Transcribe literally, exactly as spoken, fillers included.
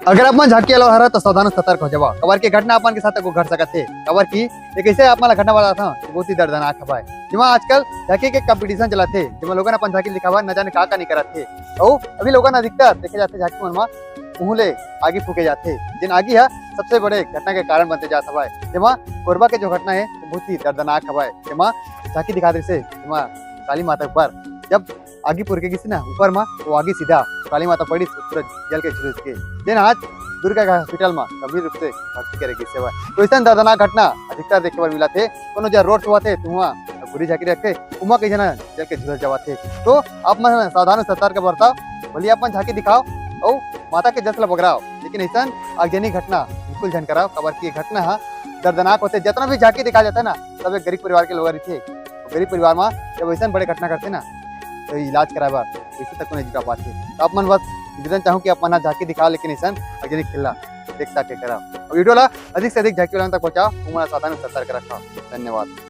अगर आप मन झांकी वाला हरा तो सावधान सतर्क हो जावा, काबर कि घटना अपन के साथ को घट सकत हे। काबर कि एक ऐसे आप मन ला घटना बताथंव, बहुत ही दर्दनाक हवय, जेमा आजकल झांकी के कंपटीशन चलत हे, जेमा लोगन अपन झांकी दिखावा न जाने का का नहीं करत हे। अउ अभी लोगन अधिकतर देखे जाथे झांकी मन मा मुंह ले आगी फूके जाथे, जेन आगी ह सबसे बड़े घटना के कारण बनते जात हवय, जेमा कोरबा के जो घटना हे, बहुत ही दर्दनाक हवय, जेमा झांकी दिखात रहिसे, जेमा काली माता ऊपर जब आगी पुरके गिस ना ऊपर मा, वो आगी सीधा काली माता पड़िस, पूरा जल के झुलस के, जेन आज दुर्ग के हॉस्पिटल मा गंभीर रूप से भर्ती करे गिस हवय। तो ऐसन दर्दनाक घटना अधिकतर देखे बर मिलत हे, कोनो जगह रोड होवत हे, तो उहाँ घुरी झांकी रखथे, उमा कई झन जल के झुलस जावत हे। तो आप मन सावधान अउ सतर्क बरतव, भले अपन झांकी दिखाव अउ माता के जस ला बगराव, लेकिन ऐसन आगजनी घटना बिल्कुल झन कराव, काबर कि ये घटना ह दर्दनाक होथे। जितना भी झांकी दिखाए जाथे ना, सब एक गरीब परिवार के लोग रहिथे। गरीब परिवार मा जब ऐसन बड़े घटना करथे ना, तो इलाज कराए बर पैसा तक नहीं जुटा पाथे। तो आप मन बस निवेदन चाहूँ कि आप मन ह झांकी दिखाव, लेकिन ऐसन आगजनी खेला देख ताक के कराव। और वीडियो ला अधिक से अधिक झांकी वाला तक पहुँचाव, उमन ला सावधान अउ सतर्क रखव। धन्यवाद।